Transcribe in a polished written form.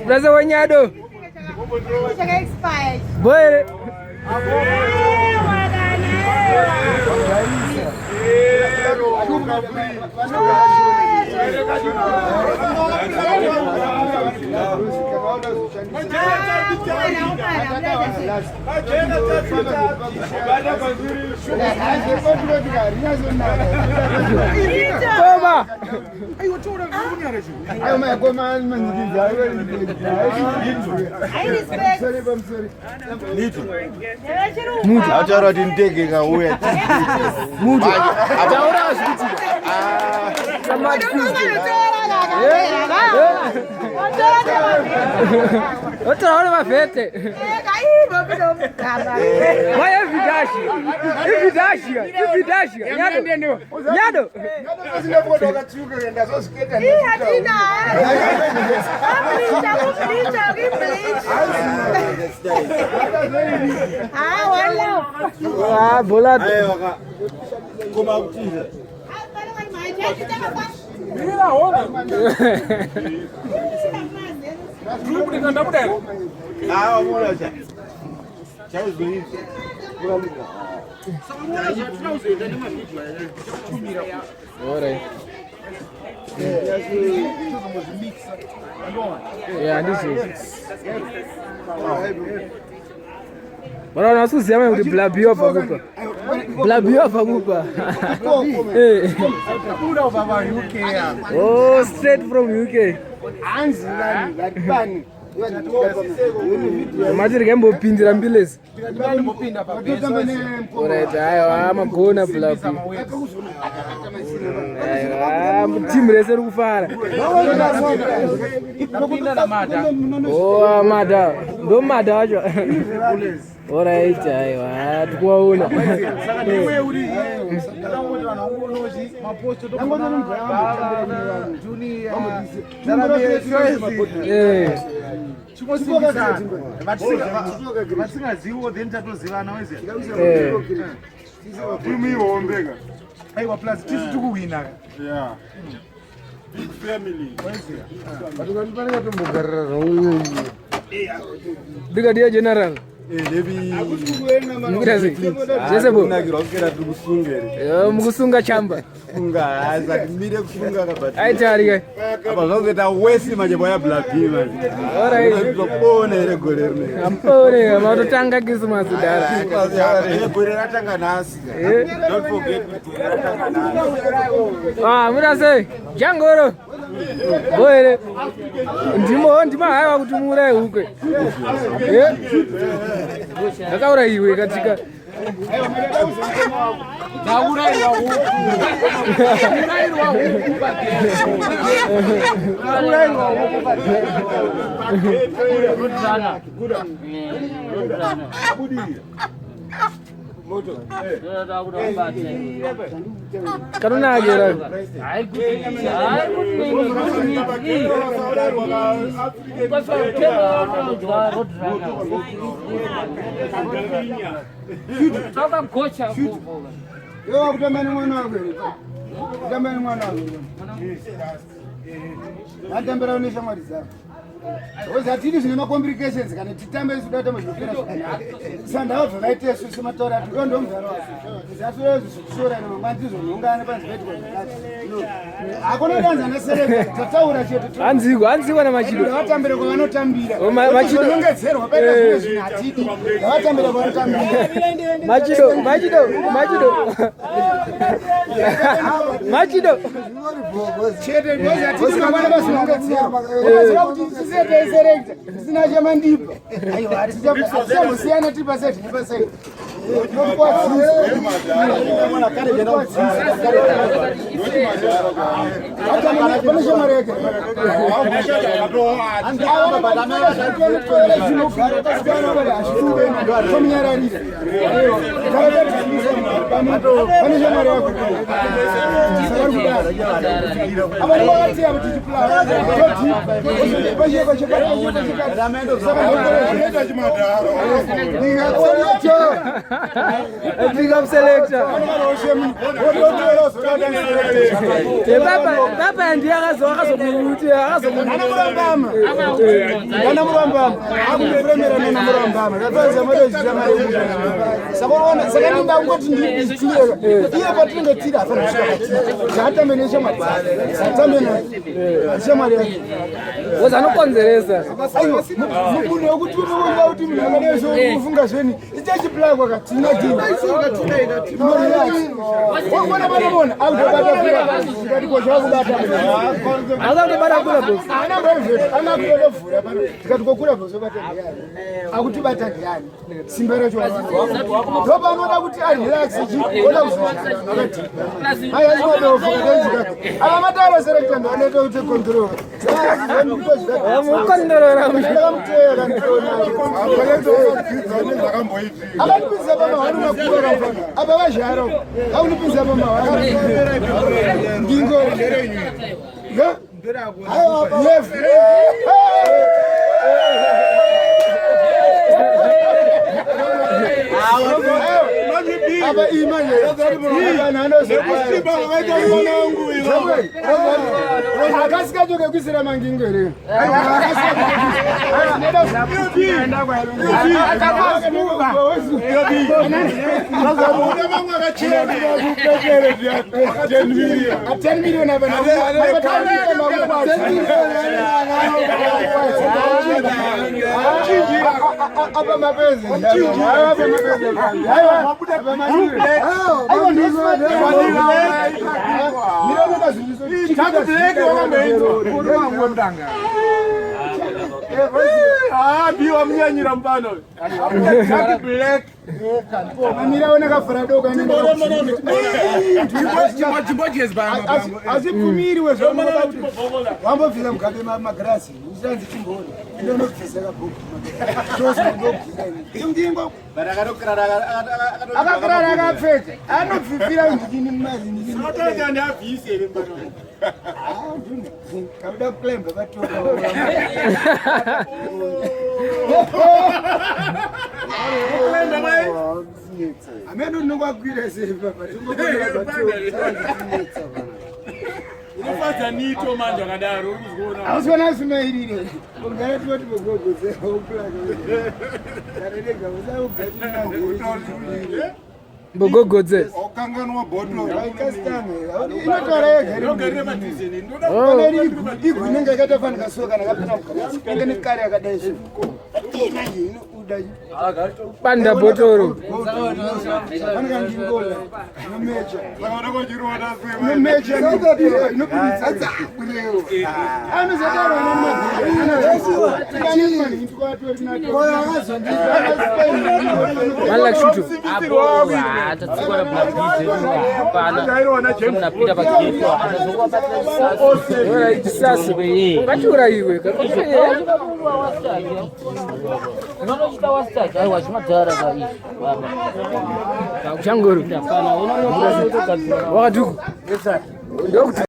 Brother wanyado. Boy. Koma. Mutu. Ataura kuti ndege ikauya. Mutu. Taura zvikuitika. Otaura nemavhete. Why evidashi? Evidashi. Evidashi. Nyado. Nyado. Ah, bola. Alright. Yeah, ndizvo. Bana unasuziya manje kuti Blabi wabva kupa. Blabi wabva kupa. Eh. Oh, straight from UK. Hanzi vanhu vari pani. Mati rikaimbopindira mbilesi. Alright, aiwa magona Blabi. Aiwa team rese riri kufara. Oh, mada. Ndo mada wacho. Alright, aiwa tikuwaona. Eh. Vasingaziviwo then tatozivana weziya. Eh. Timu ihombeka. Aiwa, plus tisu tikuwina. Yeah. Big family. Brigadier General. Mukuita sei? Zvese bo. Kunakirwa kuswera tiri kusunga here? Eh, mukusunga chamba. Kusunga, hazi timire kusunga kabati. Aitarika. Apa zvakuzoita wesi manje bwaya blapi manje. Alright. Topona here gore rino? Ampore, matotanga Christmas dara. Gore ratanga nhasi. Eh. Don't forget kuti gore ratanga nhasi. Ah, muda sei? Jangoro. Boere. Ndimo ndima haiwa kuti muuraye huku. Eh? Ndakauraiwe katika. Ndaurairwa huku. Ndaurairwa huku. Ndaurairwa huku. Kanonakira. Takagocha. Iwe wakutamba nemwana wako here? Kutamba nemwana wako. Atambira neshamwari dzako. Because hatidi zvine macomplications kana titambe isu tatamba zvinopera zvakanaka. Sandava zvakaita isu semataura ati uyo ndomuzaro wako. Zatoyo zvikushora mangwana tizonhongana panzi paitikwa zvakati. No. Hakuna danza nesereka tataura chete. Hanziko, hanziko na machido. Ngavatambire kwavanotambira. Oh, machido. Nongedzerwa paita zvimwe zvinhu hatidi. Ngavatambire kwavanotambira. Machido, machido, machido. Machido. Chete because hatidi mangwana pazinongedzerwa. Unoziva kuti tisise taiserekta tisina chemandipa. Aiwa hatichambosiyana tiri pasaidi nepasaidi. Pane shamwari yake. Pane shamwari yako. Big up selector. Papa ndiye akazomuti akazomurambama. Ana murambama. Akumuremera nana murambama. Tatoza madozira mari. Saka unoona saka ndinda kungoti nditire. Iye patinenge tiri afana kusvika patiri. Zvatambe neshamwari dzake. Zvatambe naye. Shamwari yake. Woza anokonzeresa. Aiwa, munhu wekuti unoonga kuti munhu akadai so unofunga zveni. Ichachiplagwa katina dini. Ona pana mona akutobata kura. Ndikati kocha wakubata. Akutobata kura boss. Ana mbaizvetu, ana kutodovhura pano. Ndikati kokura boss obata ndiani. Akutibata ndiani. Simba racho ndopanoda kuti arelax chi oda kuzozvakati. Mai achimadofo katanzika. Ava mataro selector ndo anoita kuti control. Mukondorora. Ndakamuteera nditoona. Akandipinza pamahwani makuru akafana. Apa vazhara. Akundipinza pamahwani. Ndingo. Ya? Left. Apa iyi manje. Vanhu Akasika choke kuisira mangingo here? Ten million apa apa mapezi Biwa munyanyira mupano. Jack Black. Mamira kafara doka azipfumiriwe wambobvisa mugabe magirasi uchitanzi chimboni ndonobvisa kabhuku ndingo akakurara akapfeka anobvipira ndikini mumazi kabuda kuclimba batora amene ndinongwakwira sei papa Unofadza nito manje akadaro uri kuzviona. Hausiona zvimairire. Ungara tinoti bogogo Mbogogodze. Okanganwa bottle. Inotaura yega Ndogarire padhuze neni. Ndoda Kana iri igu inenge yakatofanika so kana kapinda mugirasi inenge nekare yakadai so. Manje inobuda Banda botoro. Fanika ndingola inomecha. Saka unokochiroona sei? Inomecha inobuditsa dzakurewo. Anozodaro Malak shutu. Atatsikwa na Black DJ hapana. Munapinda pagate Ora chisasi. Ungachiurayiwe. Unonochita wasitaki aiwa chimadhara ka izvi baba. Changoro. Hapana unonotogadzira Wakatuku. Ndokuti